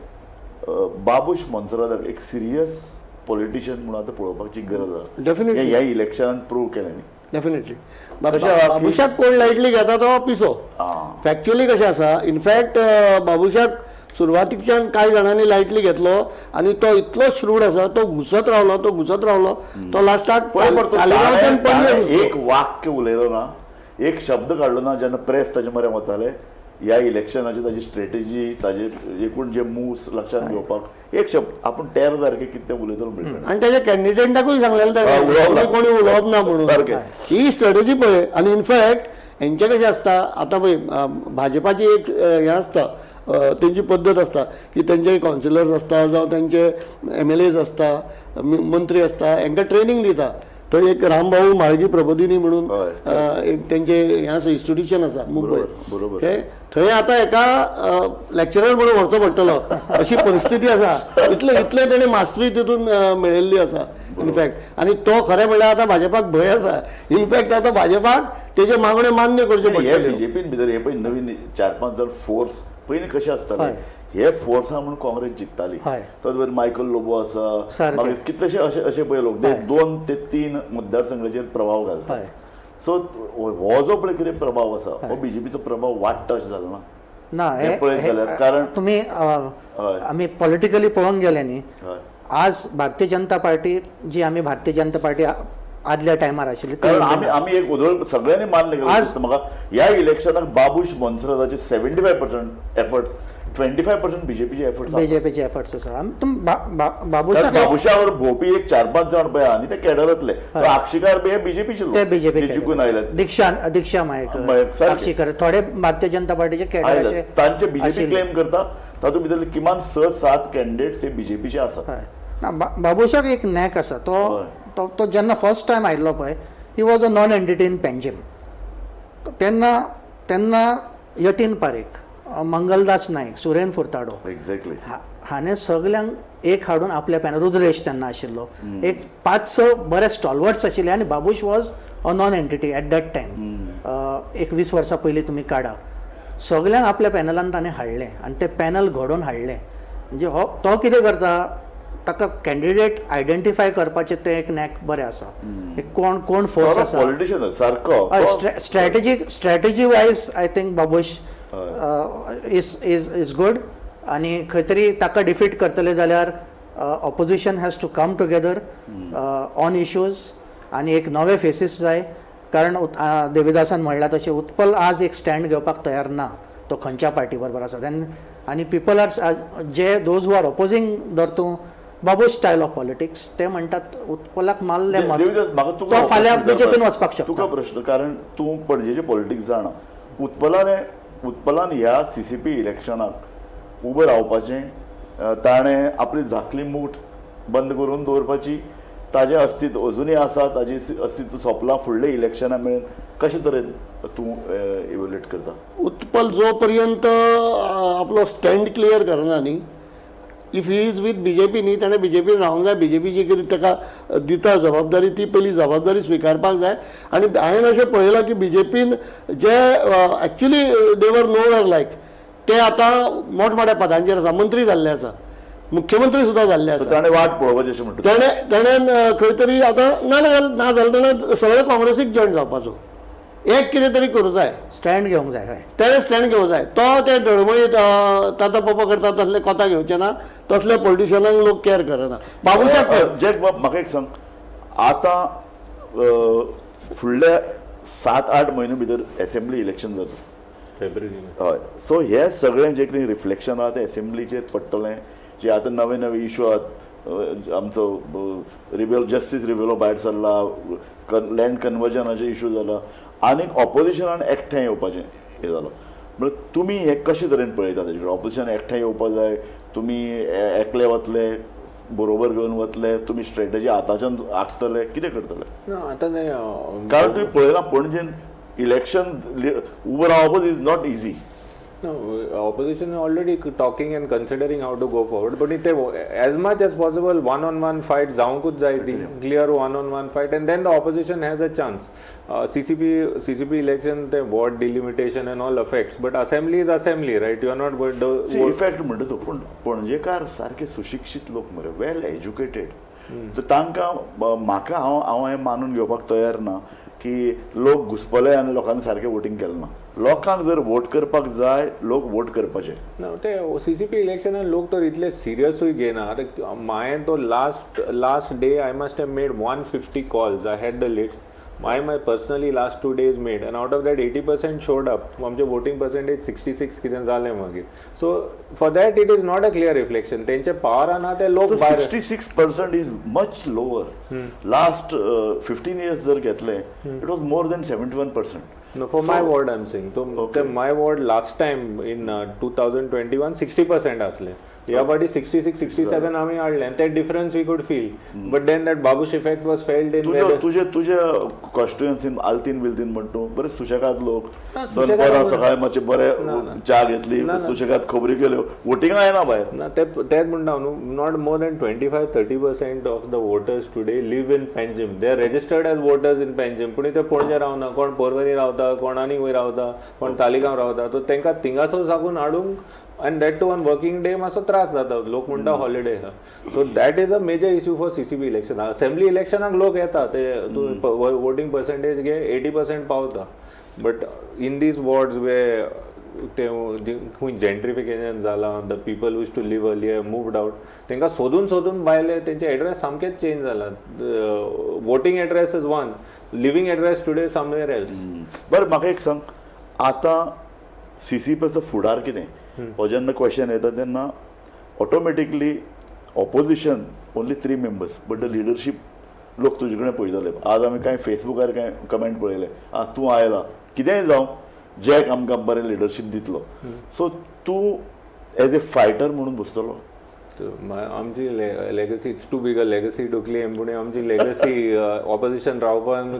बाबूश मोन्सेराताक एक सिरियस पॉलिटिशियन म्हणून आतां पळोवपाची गरज आसा. Definitely. ह्या इलेक्शनान प्रूव केलें न्ही. डेफिनेटली. कशें आहा की- बाबुशाक कोण लायटली घेता तो पिसो. फॅक्च्युअली कशें आसा, इनफॅक्ट बाबुशाक सुरवातीकच्यान कांय जाणांनी लायटली घेतलो आनी तो इतलो श्रूड आसा, तो घुसत रावलो, तो घुसत रावलो, तो लास्टाक पळय मरे तूं, तालिगांवच्यान ताणें पणजे ताणें घुसलो. एक वाक्य उलयलो ना, एक शब्द काडलो ना जेन्ना प्रेस ताजे मऱ्यान वताले. ह्या इलेक्शनाची ताजी स्ट्रेटेजी, ताजे एकूण जे मूव्स लक्षात घेवपाक एक शब्द आपूण 13 तारखेक कितें उलयतलो म्हणटा. आनी ताच्या कॅन्डिडेटाकूय सांगलेलें हा, उलोवप ना. ताणें, कोणी उलोवप ना म्हणून. सारकें. ही स्ट्रेटजी पळय. आनी इनफॅक्ट हेंचें कशें आसता आतां पळय, भाजपाची एक हें आसता, तेंची पद्दत आसता की तेंचे कावन्सिलर्स आसता जावं तेंचे एमएलएज आसता, मंत्री आसता, हेंकां ट्रेनींग दिता. थंय एक रामभाऊ म्हाळगी प्रबोधिनी म्हणून एक तेंचे हें आसा, इन्स्टिट्यूशन आसा मुंबय. बरोबर, बरोबर. हे थंय आतां एका लेक्चरर म्हणून व्हरचो पडटलो अशी परिस्थिती आसा. इतले इतले तेणें मास्टरी तितून मेळयल्ली आसा इनफॅक्ट. आनी तो खरें म्हणल्यार आतां भाजपाक भंय आसा. इनफॅक्ट आतां भाजपाक तेजे मागण्यो मान्य करच्यो हे पडटल्यो. बीजेपीन भितर हे पळय नवीन चार पांच जाण फोर्स पयलीं कशें आसताले, हे फोर्सा म्हणून काँग्रेस जिखताली. तच मायकल लोबो आसा, मागीर कितलेशे अशे अशे पळय लोक ते 2 ते 3 मतदारसंघाचेर प्रभाव घालतात. सो हो जो पळय कितें प्रभाव आसा, हो बीजेपीचो प्रभाव वाडटा अशें जालें ना? ना. हे हे पळयत जाल्यार कारण तुमी आमी पॉलिटिकली पळोवंक गेले न्ही, आज भारतीय जनता पार्टी जी आमी भारतीय जनता पार्टी आदल्या टायमार आशिल्ली ती कारण आमी आमी एक उदळ सगळ्यांनी मान्य केलें आज- दिसता म्हाका, ह्या इलेक्शनाक बाबूश मोन्सेराताचे 75% एफर्ट्स, 25% बीजेपीचे एफर्ट्स. बीजेपीचे एफर्ट्स आसा. आमी तुम बाबूशाक बाबुशावर भोंवपी एक चार पांच जाण पळय आनी ते कॅडरांतले, तो आक्षीकार बी हे बीजेपीचे लोक ते बीजेपी जे जिखून आयल्यात. दीक्षा दीक्षा मायक, मयेक, सारकें. आक्षीकर, थोडे भारतीय जनता पार्टीचे कॅडराचे आयल्यात. तांचे बीजेपी आशिल्ले. क्लेम करता तातूंत भितर किमान 6-7 कॅन्डिडेट्स हे बीजेपीचे आसात. हय ना, बाबूशाक एक नॅक आसा. तो तो तो जेन्ना फर्स्ट टायम आयिल्लो पळय, he was a non entity in Panjim. तेन्ना तेन्ना यतीन पारेख, मंगलदास नायक, सुरेन फुर्ताडो हाणें सगल्यांक एक हाडून आपल्या पॅनल, रुद्रेश तेन्ना आशिल्लो, एक 5-6 बरे स्टॉलवर्ड्स आशिल्ले आनी Babush was a non entity at that time. एक 20 वर्सां पयलीं तुमी काडा, सगल्यांक आपल्या पॅनलान ताणें हाडलें आनी तें पॅनल घडोवन हाडलें. म्हणजे हो तो कितें करता, ताका कॅन्डिडेट आयडेंटिफाय करपाचें तें एक नॅक बरें आसा. एक कोण कोण फोर्स आसा, पॉलिटिशियन सारको. Strategy wise I think Babush is good. आनी खंय तरी ताका डिफीट करतले जाल्यार opposition has to come together on issues आनी एक नवे फेसीस जाय. कारण देविदासान म्हणलां तशें उत्पल आज एक स्टँड घेवपाक तयार ना, तो खंयच्या पार्टी बरोबर आसा. आनी पिपल आर जे those who are opposing धर तूं बाबूश स्टायल ऑफ पॉलिटिक्स, ते म्हणटात उत्पलाक मारले मत, देविदास, म्हाका तुका तो फाल्यां प्रश्न बीजेपीन वचपाक शकता. तुका प्रश्न, कारण तूं पणजेचे पॉलिटिक्स जाणा. उत्पलान ह्या सीसीपी इलेक्शनाक उबें रावपाचें, ताणें आपली झाकली मूठ बंद करून दवरपाची, ताजें अस्तित्व अजुनूय आसा, ताजें अस्तित्व सोंपलां फुडल्या इलेक्शना मेरेन कशे तरेन तूं इव्हेल्युएट करता? उत्पल जो पर्यंत आपलो स्टँड क्लियर करना न्ही, if he is with BJP न्ही, ताणें बीजेपीन रावंक जाय. बीजेपीची कितें ताका दिता जबाबदारी, ती पयली जबाबदारी स्विकारपाक जाय. आनी हांवें अशें पळयलां की बीजेपीन जे actually they were nowhere like, ते आतां मोठमोठ्या पदांचेर आसा, मंत्री जाल्ले आसा, मुख्यमंत्री सुद्दां जाल्ले आसा. ताणें वाट पळोवपाचें अशें म्हणटा. तेणें खंय तरी आतां ना ना जाल्यार तेणें सगळे काँग्रेसीक जॉयन जावपाचो एक कितें तरी करूं जाय. स्टँड घेवंक जाय. हय. तेणें स्टँड घेवंक जाय. तो ते डळमळीत ताता पप्पा करता तसले कोता घेवचे ना, तसले पॉलिटिशियनांक लोक कॅर करना. बाबूशाक पळय. जॅक बाब, म्हाका एक सांग आतां, फुडल्या 7-8 म्हयन्या भितर एसेंब्ली इलेक्शन जाता. फेब्रुवारी. हय, सो हे सगळें जें कितें रिफ्लेक्शन आहा तें एसेंब्लीचेर पडटलें. जे आतां नवे नवे इशू आहात, आमचो रिबेल जस्टीस रिबेलो भायर सरला, लँड कन्वर्जनाचे इशू जाला, आनीक ऑपोजिशनान एकठांय येवपाचें हें जालां. म्हळ्यार तुमी हें कशे तरेन पळयता तेजे कडेन? ऑपोजिशन एकठांय येवपा जाय, तुमी एकले वतले, बरोबर घेवन वतले, तुमी स्ट्रेटजी आतांच्यान आंखतले, कितें करतले? ना, आतां तें कारण तुमी पळयलां पणजेन इलेक्शन उबो रावपच is not easy. No, opposition is already talking and considering how to go forward. But it, as much as possible, one-on-one fight, जावंकूच जाय ती clear one-on-one fight, and then the opposition has a chance. CCP election, the ward delimitation and all affects, but assembly is assembly, right? You are not going to see effect म्हणटा तूं, पूण पणजेकार सारके सुशिक्षीत लोक मरे, वेल educated. तर तांकां म्हाका हांव हांव हें मानून घेवपाक तयार ना की लोक घुसपले आनी लोकांनी सारकें वोटींग केलें ना. लोकांक जर वोट करपाक जाय, लोक वोट करपाचे. ना, ते सीसीपी इलेक्शनान लोक तर इतले सिरियसूय घेना. आतां मायें तो last day I must have made 150 calls. I had the list. My personally last 2 days made, and out of that 80% showed up. आमचे वोटींग पर्सेंटेज 66 कितें जालें मागीर. So for that it is not a clear reflection. तेंचे पावरा ना ते लोक भायर. 66% is much lower. Last 15 years जर घेतले, it was more than 71%. No, for my ward I'm saying. So my ward last time in 2021 60% असले. ह्या फाटी 66, 67 आमी हाडले आनी ते difference we could feel. But then that Babush effect was felt in तुझ्या तुझे तुझ्या कॉन्स्टिट्युएन्सीन आल्तीन बिल्तीन म्हण तूं बरे सुशेगाद लोक. ना, सुशेगाद दनपारां कोण? सकाळी मातशे बरे च्या घेतली, ना, ना. सुशेगाद खबरी केल्यो, वोटिंगा येना भायर. ना, ते तेच म्हणटा न्हू, not more than 25-30% of the voters today live in Panjim. They are registered as voters in Panjim, पूण ते पणजे रावना. कोण पर्वरी रावता, कोण आनी खंय रावता, कोण तालिगांव रावता. सो तांकां थिंगासर साकून हाडूंक, and that too on working day, मातसो त्रास जाता. लोक म्हणटा हॉलिडे आसा. So that is a major issue for CCP election. Assembly इलेक्शनाक लोक येता, ते तूं वोटींग पर्सेंटेज घे, 80% पावता. But in these wards where ते खंय जेंट्रिफिकेशन जालां, the people used to live earlier moved out, तांकां सोदून सोदून भायले तेंचे एड्रेस सामकेच चेंज जाला. Voting address is one, living address today somewhere else. बरें, म्हाका एक सांग, आतां सीसीपीचो फुडार कितें? हो जेन्ना क्वेश्चन येता तेन्ना automatically opposition only three members, but the leadership लोक तुजे कडेन पळयतले. आज आमी कांय फेसबुकार कांय कमेंट पळयले, आं तूं आयला, कितेंय जावं, जॅक आमकां बरें लिडरशीप दितलो. सो तूं एज ए फायटर म्हणून बसतलो? आमची legacy, it's too big a legacy to claim, पूण आमची लेगसी ऑपोजिशन रावपान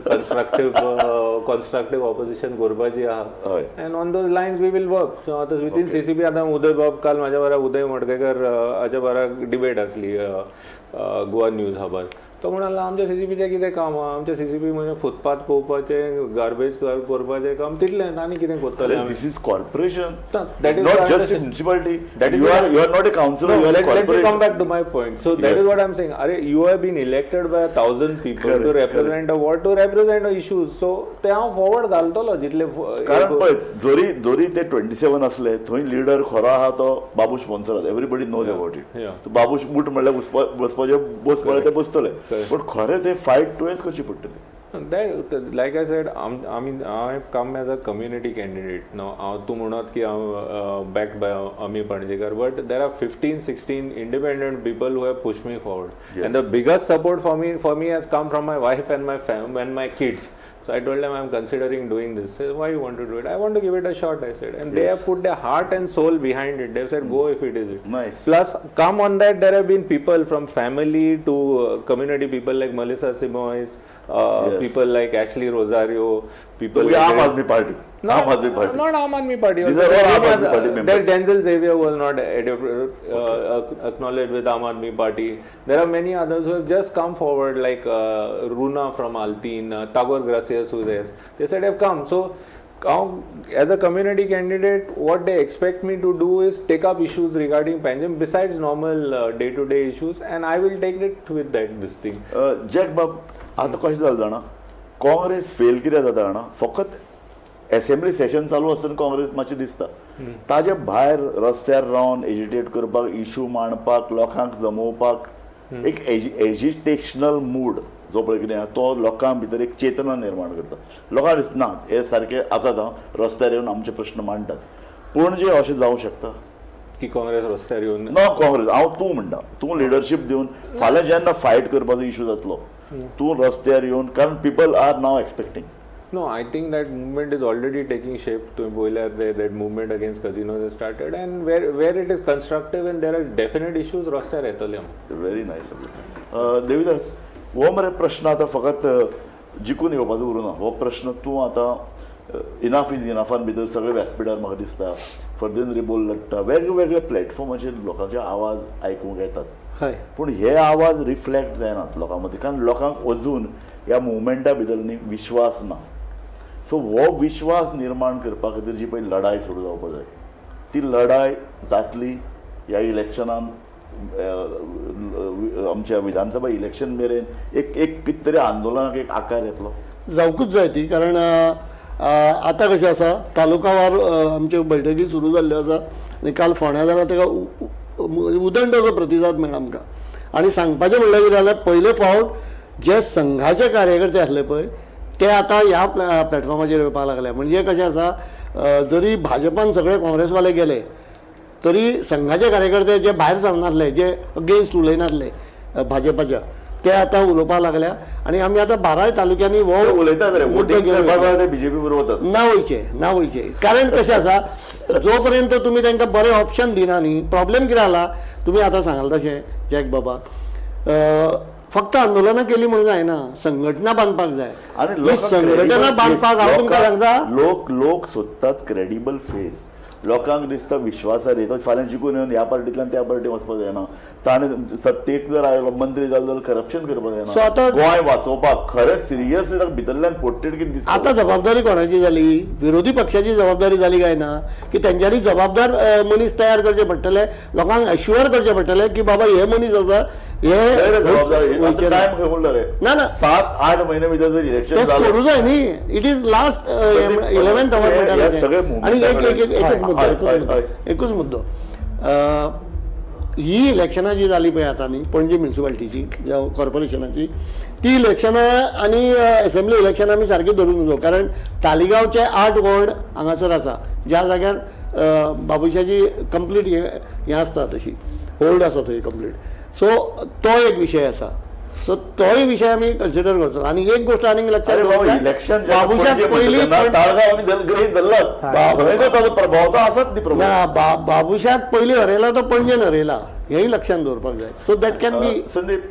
कॉन्स्ट्रक्टीव ऑपोजिशन करपाची आहा. And on those lines we will work. So आतां विथीन सीसीपी, आतां उदय बाब, काल म्हाज्या बरोबर उदय मडकयकर हाच्या बरोबर डिबेट आसली गोवा न्यूज हबार. तो म्हणाला, आमच्या सीसीपीचें कितें काम आहा? आमच्या सीसीपी म्हणजे फुटपाथ पळोवपाचें, गार्बेज करपाचें काम, तितलें. आनी कितें करतले आमी? This is corporation. That is not what I just understand. Municipality. That is you what are you are not a councillor, No, you are let me come corporation. Back to my point. So that is what I'm saying. Are, you have been elected by 1,000 people to represent a ward, to represent a issues. So ते हांव forward घालतलो जितले कारण पळय, जरी जरी ते 27 असले, थंय लिडर खरो आहा तो Babush Monserrate. Everybody knows about it. Babush boot म्हणल्यार बसपाचे, बस म्हणल्यार ते बसतले. पूण खरें ते फायट तुवेंच करची पडटली. That, like I said, I mean, I have come as a community candidate. Now, हांव तूं म्हणत की हांव backed by Ami Panjekar, but there are 15, 16 independent people who have pushed me forward. And the biggest support for me has come from my wife and my fam and my kids. So I told them I'm considering doing this. They said, "Why you want to do it?" "I want to give it a shot," I said. And they have put their heart and soul behind it. They've said, "Go if it is it." Nice. Plus, come on that, there have been people from family to community people like Melissa Simoes, people like Ashley Rosario, people तुमी like Aam Aadmi party. Not, Aam Aadmi party. Not Aam Aadmi Party. These are all Aam Aadmi Party There members. Denzel Xavier was not acknowledged with Aam Aadmi Party. There are many others who have just come forward, like Runa from Altin, Tagore Gracias, who there. They said have come. So now, as a community candidate, what they expect me to do is take up issues regarding Panjim besides normal day-to-day issues, and I will take it with that this thing. Jack बाब, आतां कशें जालें जाणा, Congress fail कित्याक जाता जाणा? फकत assembly Seshan चालू आसतना काँग्रेस मातशें दिसता. ताजे भायर रस्त्यार रावन एजिटेट करपाक, इशू मांडपाक, लोकांक जमोवपाक, एक एजिटेशनल मूड जो पळय कितें आहा, तो लोकां भितर एक चेतना निर्माण करता. लोकांक दिसना हे सारके आसात, आं रस्त्यार येवन आमचे प्रश्न मांडटात. पूण जे अशें जावं शकता की काँग्रेस रस्त्यार येवन? ना काँग्रेस, हांव तूं म्हणटा, तूं लिडरशीप दिवन फाल्यां जेन्ना फायट करपाचो इशू जातलो, तूं रस्त्यार येवन, कारण people are now expecting. No, I think that movement is already taking shape. तुवें पळयल्यार that movement against casinos has started, and where it is constructive and there are definite issues, रस्त्यार येतले आमी. Very nice. देविदास, हो मरे प्रश्न आतां फकत जिखून येवपाचो उरूना. हो प्रश्न तूं आतां इनाफ is इनाफान भितर सगळे व्यासपिठार म्हाका दिसता फर्देन रिबोल लडटा, वेगवेगळे प्लॅटफॉर्माचेर लोकांचे आवाज आयकूंक येतात. हय. पूण हे आवाज रिफ्लेक्ट जायनात लोकां मदीं, कारण लोकांक अजून ह्या मुवमेंटा भितर न्ही विश्वास ना. सो हो विश्वास निर्माण करपा खातीर जी पळय लढाय सुरू जावपा जाय, ती लढाय जातली ह्या इलेक्शनान. आमच्या विधानसभा इलेक्शन मेरेन एक एक कितें तरी आंदोलनाक एक आकार येतलो. जावकूच जाय ती, कारण आतां कशें आसा, तालुकावार आमच्यो बैठकी सुरू जाल्ल्यो आसा आनी काल फोंड्या जाल्यार ताका उदंड असो प्रतिसाद मेळ्ळा आमकां. आनी सांगपाचें म्हणल्यार कितें जाल्यार, पयले फावट जे संघाचे कार्यकर्ते आसले पळय ते आतां ह्या प्लॅटफॉर्माचेर येवपाक लागले. म्हणजे कशें आसा, जरी भाजपान सगळे काँग्रेसवाले गेले तरी संघाचे कार्यकर्ते जे भायर सरनासले, जे अगेन्स्ट उलयनासले भाजपाच्या, ते आतां उलोवपाक लागल्या. आनी आमी आतां बाराय तालुक्यांनी हो ते उलयतात रे, मुद्दो वोटींग घेवन करपा ते बीजेपी बरोबर वतात. ना वयचे, ना वयचे, कारण कशें आसा, जो पर्यंत तुमी तांकां बरें ऑप्शन दिना न्ही, प्रॉब्लेम कितें जाला, तुमी आतां सांगल तशें जॅक बाबा, फक्त आंदोलनां केली म्हणून जायना, संघटना बांदपाक जाय. आनी ही लोकांक संघटना credible बांदपाक face, हांव तुमकां सांगता, लोक लोक सोदतात क्रेडिबल फेस. लोकांक दिसता विश्वासार्ह, तो फाल्यां जिखून येवन ह्या पार्टींतल्यान त्या पार्टीन वचपाक जायना. ताणें सत्तेक जर आयलो, मंत्री जालो जाल्यार करप्शन करपाक So जायना. आतां- गोंय वाचोवपाक खरें सिरियसली ताका भितरल्यान पोडतिडकीन दिसता. आतां जबाबदारी कोणाची जाली? विरोधी पक्षाची जबाबदारी जाली काय ना की तेंच्यांनी जबाबदार मनीस तयार करचे पडटले, लोकांक एश्युअर करचे पडटले की बाबा हे मनीस आसा हे खंय रे जबाबदारी? वयचे ना. टायम खंय उरला रे? ना, ना. 7-8 म्हयने भितर जर इलेक्शन तेच जालें करूं जाय न्ही. It is last 11th our. हे सगळे आणि एक एक एक एकच हय, मुद्दो, हय, एकूच हय, मुद्दो, हय. एकूच मुद्दो. ही इलेक्शनां जी जाली पळय आतां न्ही पणजी म्युनिसिपालिटीची जावं कॉर्पोरेशनाची, ती इलेक्शनां आनी एसेंब्ली इलेक्शनां आमी सारकी धरून उरलो, कारण तालिगांवचे 8 वॉर्ड हांगासर आसा ज्या जाग्यार बाबुशाची कंप्लीट हें आसता, तशी होल्ड आसा थंय कंप्लीट. सो तो एक विशय आसा. सो तोय विशय आमी कन्सिडर करतलो. आनी एक गोश्ट आनीक लक्षात अरे बाबा, दवरूंक जाय, इलेक्शन बाबुशाक पयलीं ताळगांव आमी गृहीत धरलाच, थंय जर ताजो प्रभाव तो आसाच न्ही प्रभाव. ना, बाबुशाक पयलीं हरयला तो पणजेन हरयला, हेंय लक्षात दवरपाक जाय. So that can be Sandeep,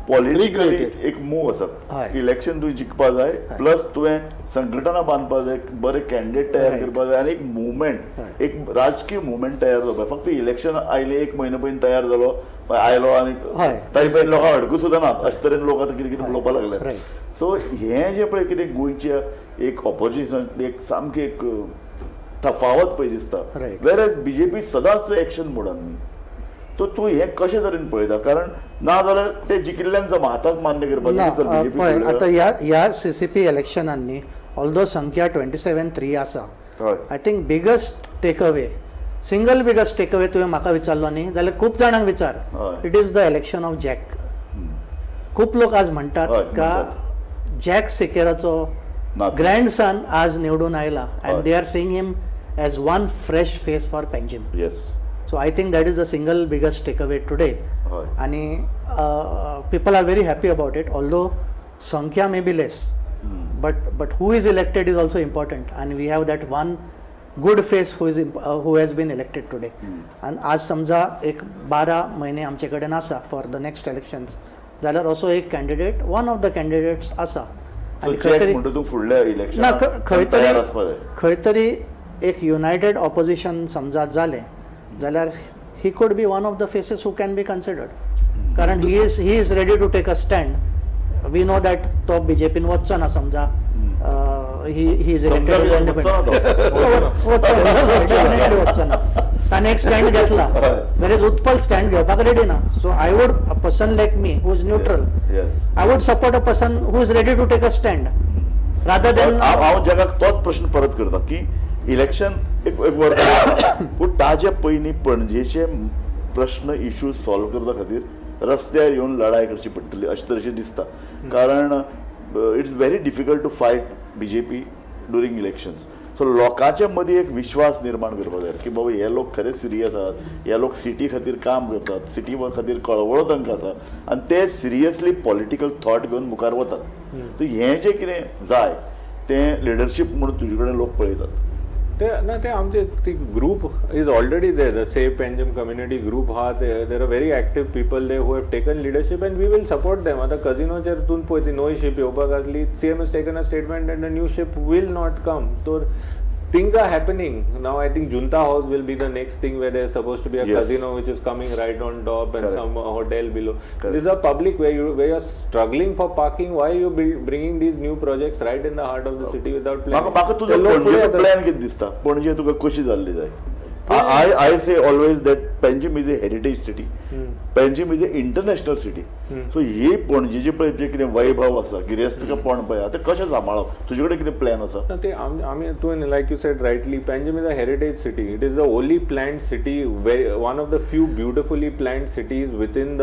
politically Recreated. एक मूव आसा, हय. इलेक्शन तुवें जिखपा जाय, प्लस तुवें संघटना बांदपा जाय, बरे कॅन्डिडेट तयार Right. करपा जाय आनी एक मुवमेंट, एक राजकीय मुवमेंट तयार जावपा जाय. फक्त इलेक्शन आयलें, एक म्हयनो पयलीं तयार जालो, मागीर आयलो आनी हय. ताजे पयलीं लोकांक हडकूं सुद्दां ना, अशे तरेन लोक आतां कितें कितें उलोवपाक लागले. Right. सो हें जें पळय कितें गोंयच्या एक ऑपोजिशन एक सामकें एक तफावत पळय दिसता. Right. वेर बीजेपी सदांच एक्शन मोडान न्ही, तो तूं हें कशे तरेन पळयता? कारण ना जाल्यार ते जिखिल्ल्यान जमा आतांच मान्य करपाक ना, जाय, सर, बीजेपी पळय आतां ह्या CCP इलेक्शनांनी ऑल्दो संख्या 27-3 आसा, हय. I think biggest take away, single biggest take away तुवें म्हाका विचारलो न्ही जाल्यार खूब जाणांक विचार, हय. It is the election of Jack. खूब लोक आज म्हणटात हय, का म्हणटात. जॅक सिकेराचो नातू. ग्रँडसन आज निवडून आयला हय. And they are seeing him as one fresh face for Panjim. Yes. So I think that is the single biggest take away today. हय. आणि people are very happy about it, although संख्या may be less, but who is elected is also important and we have that one good face who has been elected today. आनी आज समजा एक 12 म्हयने आमचे कडेन आसा फॉर the next elections, जाल्यार असो एक candidate, one of the candidates आसा. सो जॅक म्हणटा तूं फुडल्या ना, इलेक्शनाक खंय तयार तरी आसपा जाय. खंय तरी एक युनायटेड ऑपोजिशन समजा जालें जाल्यार he could be one of the faces who can be considered, कारण he is ready to take a stand. We know that तो बीजेपीन वचचो ना, समजा he he is समजा इलेक्टेड वचचो ना तो. डेफिनेटली वचचो ना. ताणें एक स्टँड घेतला, वेर उत्पल स्टँड घेवपाक रेडी ना. So I would, a person like me who is neutral, yes. I would support a person who is ready to take a stand rather than हांव हांव जगाक तोच प्रश्न परत करता की इलेक्शन एक एक वर्स, पूण ताजे पयलीं पणजेचे प्रश्न इशू सॉल्व करपा खातीर रस्त्यार येवन लढाय करची पडटली अशें तरेचें दिसता, कारण it's very difficult to fight BJP during elections. So लोकांच्या मदीं एक विश्वास निर्माण करपाक जाय की बाबा हे लोक खरे सिरियस आहात, हे लोक सिटी खातीर काम करतात, सिटी खातीर कळवळो तांकां आसा आनी ते सिरियसली पॉलिटिकल थॉट घेवन मुखार वतात. सो हें जें कितें जाय तें लिडरशीप म्हणून तुजे कडेन लोक पळयतात. ते ना ते आमचे ती group is already there, the Save Panjim community group आहा. ते there are very active people they who have taken leadership and we will support them. आतां कजिनोचेर तूं पळय, ती नवी शिप येवपाक आसली, CM has taken a statement and a new ship will not come. तर things are happening now. I think Junta House will be the next thing where there's supposed to be a casino which is coming right on top and Correct. Some hotel below. Correct. This is a public where you're struggling for parking. Why are you bringing these new projects right in the heart of the city without planning? म्हाका म्हाका तुजो ते लोक फुडें पणजेचो येतात. Plan कितें दिसता? पणजे तुका कशी जाल्ली जाय? I say always that Panjim is a heritage city, Panjim is a international city. So ही पणजेची पळय जे कितें वैभव आसा, गिरेस्तकापण पळय, आतां कशें सांबाळप? तुजे कडेन कितें प्लॅन आसा? ना, ते आमी तुवें, like you said rightly, Panjim is a heritage city. It is the only planned city, one of the few beautifully planned cities within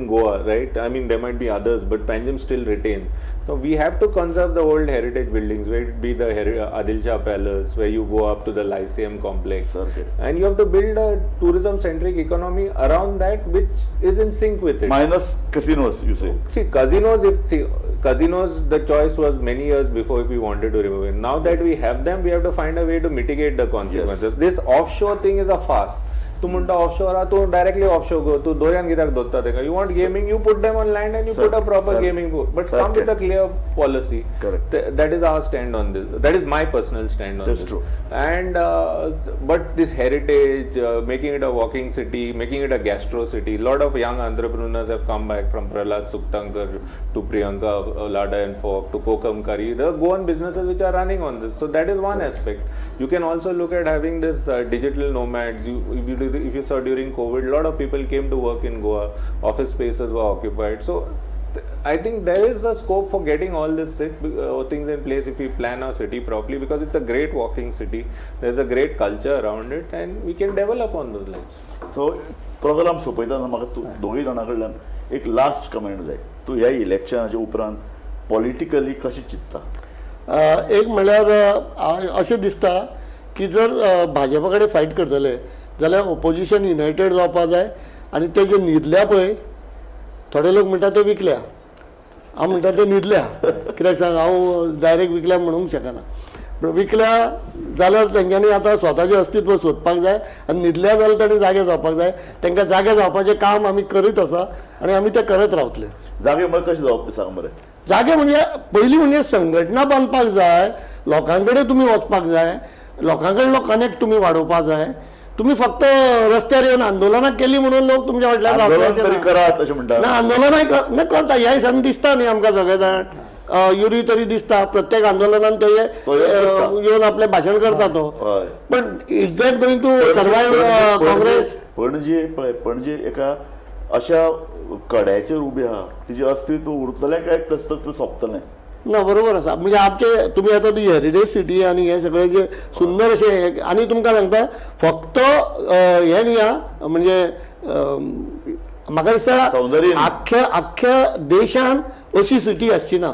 Goa, right? I mean, there might be others, but Panjim still retain. So we have to conserve the old heritage buildings, where it be the Adil Shah Palace, where you go up to the Lyceum complex. सारकें. And you have to build a tourism centric economy around that, which is in sync with it. Minus casinos, you say? See, casinos, if see, casinos, the choice was many years before if we wanted to remove it. Now that we have them, we have to find a way to mitigate the consequences. This offshore thing is a farce. तूं म्हणटा offshore आहा, तूं directly offshore गो. तूं दोऱ्यान कित्याक दोत्ता तेका? You want gaming, you put them on land and you put a proper gaming, but come with a clear policy. Correct. That is our stand on this. That is my personal stand on That's this. True. And but this heritage, making it a walking city, making it a gastro city. Lot of young entrepreneurs have come back, from Prahlad Suktankar to Priyanka Larder and Fork to Kokam Curry. There are Goan businesses which are running on this. So that is one aspect. You can also look at having this digital nomads. You, if you, if you saw during COVID, lot of people came to work in Goa. Office spaces were occupied. So I think there is a scope for getting all this things in place if we plan our city properly, because it's a great walking city. There's a great culture around it, and we can develop on those lines. So programme सोंपयतना म्हाका तूं दोगूय जाणां कडल्यान एक last comment जाय. तूं ह्या इलेक्शनाच्या उपरांत पॉलिटिकली कशें चिंत्ता? एक म्हणल्यार अशें दिसता की जर भाजपा कडेन फायट करतले जाल्यार ओपोजिशन युनायटेड जावपा जाय आनी ते जे न्हिदल्या पळय, थोडे लोक म्हणटा ते विकल्या, हांव म्हणटा ते न्हिदल्या. कित्याक सांग, हांव डायरेक्ट विकल्या म्हणूंक शकना, पूण विकल्या जाल्यार तेंच्यांनी आतां स्वताचें अस्तित्व सोदपाक जाय आनी न्हिदल्या जाल्यार तांणी जागे जावपाक जाय. तांकां जागे जावपाचें काम आमी करीत आसा आनी आमी तें करत रावतले. जागे म्हळ्यार कशें जावप तें सांग बरें. जागे म्हणजे पयलीं म्हणजे संघटना बांदपाक जाय, लोकां कडेन तुमी वचपाक जाय, लोकां कडलो कनेक्ट तुमी वाडोवपाक जाय. तुमी फक्त रस्त्यार येवन आंदोलनां केली म्हणून लोक तुमच्या फाटल्यान आंदोलन रावपाचे तरी ना. करात अशें म्हणटा. ना, आंदोलनाय ना करता. ह्या दिसांनी दिसता न्ही आमकां सगळे जाण, युरी तरी दिसता प्रत्येक आंदोलनान ते तो येवन दिसता. येवन आपलें भाशण करता तो. पण is that going to survive Congress? Panaji पळय, पणजे एका अशा कड्याचेर उबी आहा, तिजें अस्तित्व उरतलें काय अस्तित्व सोंपतलें? ना, बरोबर आसा. म्हणजे आमचे तुमी आतां ती हेरिटेज सिटी आनी हे सगळे जे सुंदर अशें हे, आनी तुमकां सांगता फक्त हें न्ही आं, म्हणजे म्हाका दिसता सौंदर्य न्ही. आख्ख्या आख्ख्या देशान अशी सिटी आसची ना.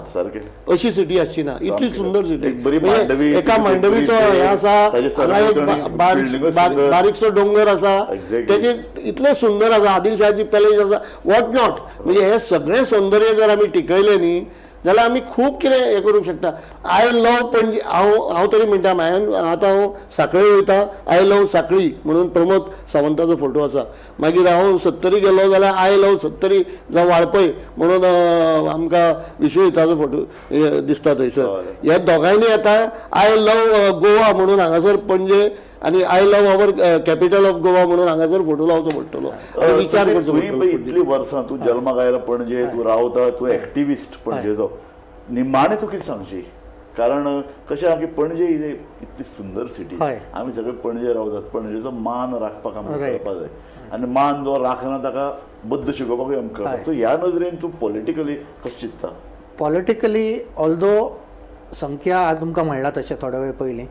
अशी सिटी आसची ना इतली सुंदर सिटी. एक बरी मांडवी, एका तिची मांडवीचो bridge, हे आसा, ताजे हांगा एक सरभोंवतणी building सुंदर. बारीकसो डोंगर आसा. तेजे इतलें सुंदर आसा, आदिलशाहाची पॅलेस आसा, what not. म्हणजे हे सगळें सौंदर्य जर आमी टिकयलें न्ही जाल्यार आमी खूब कितें हें करूंक शकता. I love Panaji. हांव हांव तरी म्हणटा, हांवें आतां हांव सांखळी वयता, I love Sanquelim म्हणून प्रमोद सावंताचो फोटो आसा. मागीर हांव सत्तरी गेलो जाल्यार I love Sattari जावं वाळपय म्हणून आमकां विश्वजिताचो फोटो दिसता थंयसर. ह्या दोगांयनी आतां I love Goa म्हणून हांगासर पणजे आनी I love our capital of Goa म्हणून हांगासर फोटो लावचो पडटलो आनी विचार करचो तुवें पडटलो. पळय इतली वर्सां तूं जल्माक आयला पणजे, तूं रावता, तूं एक्टिविस्ट पणजेचो. निमाणें तूं कितें सांगशी? कारण कशें आहा की पणजे is इतली सुंदर सिटी. आमी सगळे पणजे रावतात. पणजेचो मान राखपाक आमकां कळपाक जाय आनी मान जो राखना ताका बद्द शिकोवपाकूय आमकां कळटा. सो ह्या नदरेन तूं पॉलिटिकली कशें चिंत्ता? पॉलिटिकली, ऑल्दो संख्या आज तुमकां म्हणलां तशें थोडो वेळ पयलीं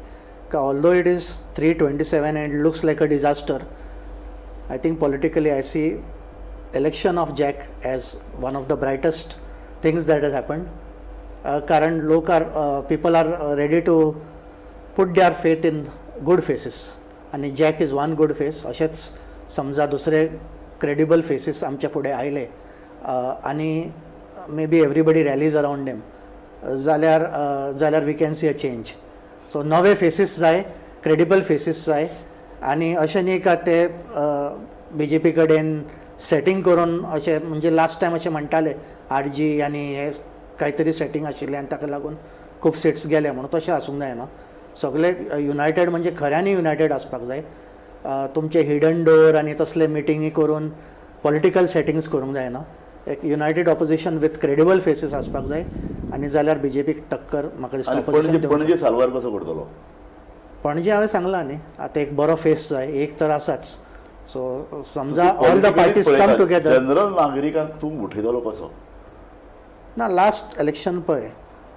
का, although it is 327 and looks like a disaster, I think politically I see election of Jack as one of the brightest things that has happened, कारण लोक are people are ready to put their faith in good faces आनी Jack is one good face. अशेंच समजा दुसरे credible faces आमच्या फुडें आयले आनी maybe everybody rallies around them जाल्यार we can see a change. So नवे फेसीस जाय. क्रेडिबल फेसीस जाय आनी अशें न्ही का ते बीजेपी कडेन सेटींग करून अशें, म्हणजे लास्ट टायम अशें म्हणटाले आरजी आनी हे कांय तरी सेटींग आशिल्लें आनी ताका लागून खूब सिट्स गेले म्हणून. तशें आसूंक जायना. सगळे युनायटेड म्हणजे खऱ्यांनी युनायटेड आसपाक जाय. तुमचे हिडन डोर आनी तसले मिटिंगी करून पॉलिटिकल सेटिंग्स करूंक जायना. एक united opposition with credible faces आसपाक जाय आनी जाल्यार बीजेपीक टक्कर म्हाका दिसता आनी opposition Panaji दिवंक. पणजे साल्वार कसो करतलो? पणजे हांवें सांगलां न्ही, आतां एक बरो फेस जाय, एक तर आसाच. सो समजा all the parties come together. General नागरिकांक तूं उठयतलो कसो? ना, लास्ट इलेक्शन पळय,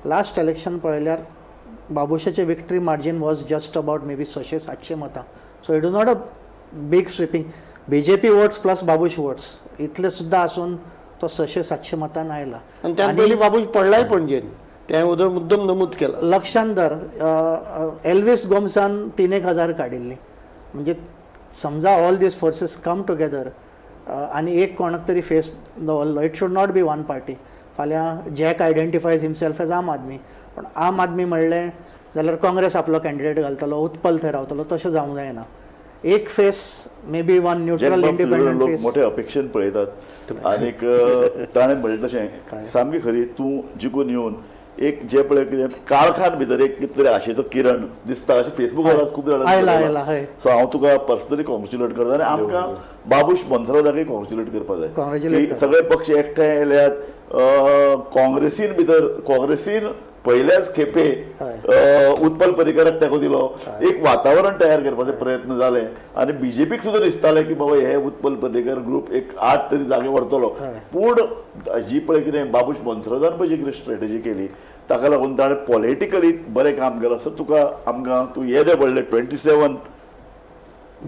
लास्ट इलेक्शन पळयल्यार बाबुशाचे victory margin was just about maybe 600-700 मतां. So it is not a big sweeping. BJP votes plus Babush votes इतले सुद्दां आसून तो 600-700 मतान आयला. आनी त्या पयलीं बाबूश पडलाय पणजेन, तें उदर मुद्दम नमूद केला. लक्षांत धर, एल्वीस गोम्सान 3,000 काडिल्ली. म्हणजे समजा all these forces come together आनी एक कोणाक तरी फेस दवरलो. It should not be one party. फाल्यां Jack identifies himself as Aam Aadmi, पण आम आदमी म्हणलें जाल्यार काँग्रेस आपलो कॅन्डिडेट घालतलो, उत्पल थंय रावतलो. तशें जावंक जायना. एक face may be one neutral Jack बाब, तुजे इंडिपेंडंट लोक फेस. मोठे अपेक्षेन पळयतात आनीक ताणें म्हणलें तशें सामकी खरी, तूं जिखून येवन एक जे पळय कितें काळखान भितर एक कितें तरी आशेचो किरण दिसता अशें फेसबुकार आज खूब जाणांनी आयला, बरयलां. आयला, हय. सो हांव तुका पर्सनली कॉंग्रेच्युलेट करता आनी आमकां बाबूश मोन्सेराताकय कॉंग्रेच्युलेट करपा जाय Congratulate की सगळे पक्ष एकठांय आयल्यात. काँग्रेसीन भितर काँग्रेसीन पयल्याच खेपे उत्पल पर्रीकराक तेंको दिलो. एक वातावरण तयार करपाचे प्रयत्न जाले आनी बीजेपीक सुद्दां दिसतालें की बाबा हे उत्पल पर्रीकर ग्रुप एक 8 तरी जागे व्हरतलो. पूण जी पळय कितें बाबूश मोन्सेरातान पळय जी कितें स्ट्रेटजी केली ताका लागून ताणें पॉलिटिकली बरें काम केलां. सो तुका आमकां तूं येदे व्हडले 27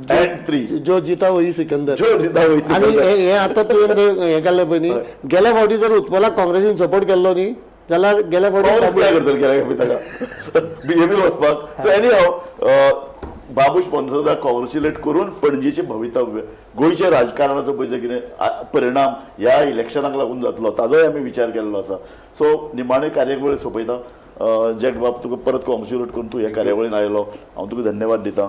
and 3 जो जिता वही सिकंदर. जो जिता वही आनी सिकंदर. हे हे आतां तुवें जर हें केल्लें पळय न्ही, गेल्या फावटी जर उत्पलाक काँग्रेसीन सपोर्ट केल्लो न्ही जाल्यार गेल्या काँग्रेस फावटी कितें करतले गेल्या खेपे ताका बीजेपी वचपाक. सो एनी हाव, बाबूश मोन्सेराताक कॉंग्रेच्युलेट करून पणजेचें भवितव्य, गोंयच्या राजकारणाचो पळय जे कितें परिणाम ह्या इलेक्शनाक लागून जातलो ताजोय आमी विचार केल्लो आसा. सो निमाणे कार्यावळ सोंपयता. जॅक बाब, तुका परत कॉंग्रेच्युलेट करून तूं ह्या कार्यावळीन आयलो, हांव तुका धन्यवाद दिता.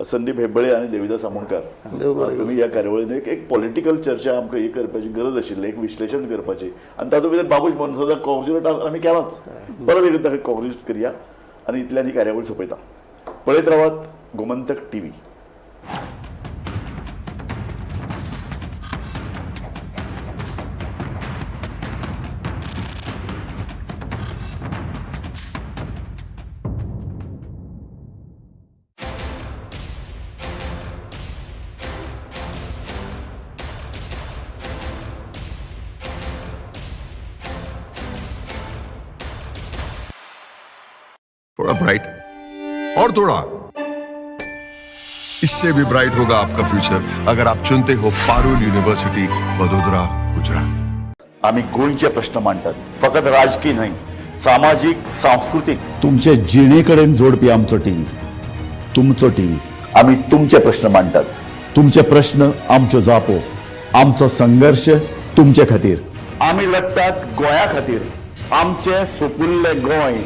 संदीप हेब्बळे आनी देविदास आमोणकार, देव बरें करूं. तुमी ह्या कार्यावळीन एक एक पॉलिटिकल चर्चा आमकां ही करपाची गरज आशिल्ली, एक विश्लेशण करपाची आनी तातूंत भितर बाबूश मोन्सेराताक कॉंग्रेच्युलेट आमी केलाच, परत एकदां ताका कॉंग्रेच्युलेट करया आनी इतल्यान ही कार्यावळ सोंपयता. पळयत रावात गोमंतक टीव्ही. थोड़ा ब्राइट और थोड़ा इससे भी ब्राइट होगा आपका फ्यूचर अगर आप चुनते हो पारुल यूनिवर्सिटी वडोदरा गुजरात. आमी गोंयचे प्रश्न मांडटात, फकत राजकी न्हय, सामाजीक, सांस्कृतीक. तुमचे जिणे कडेन जोडपी आमचो टीव्ही, तुमचो टीव्ही. आमी तुमचे प्रश्न मांडटात. तुमचे प्रश्न आमच्यो जापो, आमचो संघर्श तुमचे खातीर. आमी लडटात गोंया खातीर, आमचें सुपुल्लें गोंय.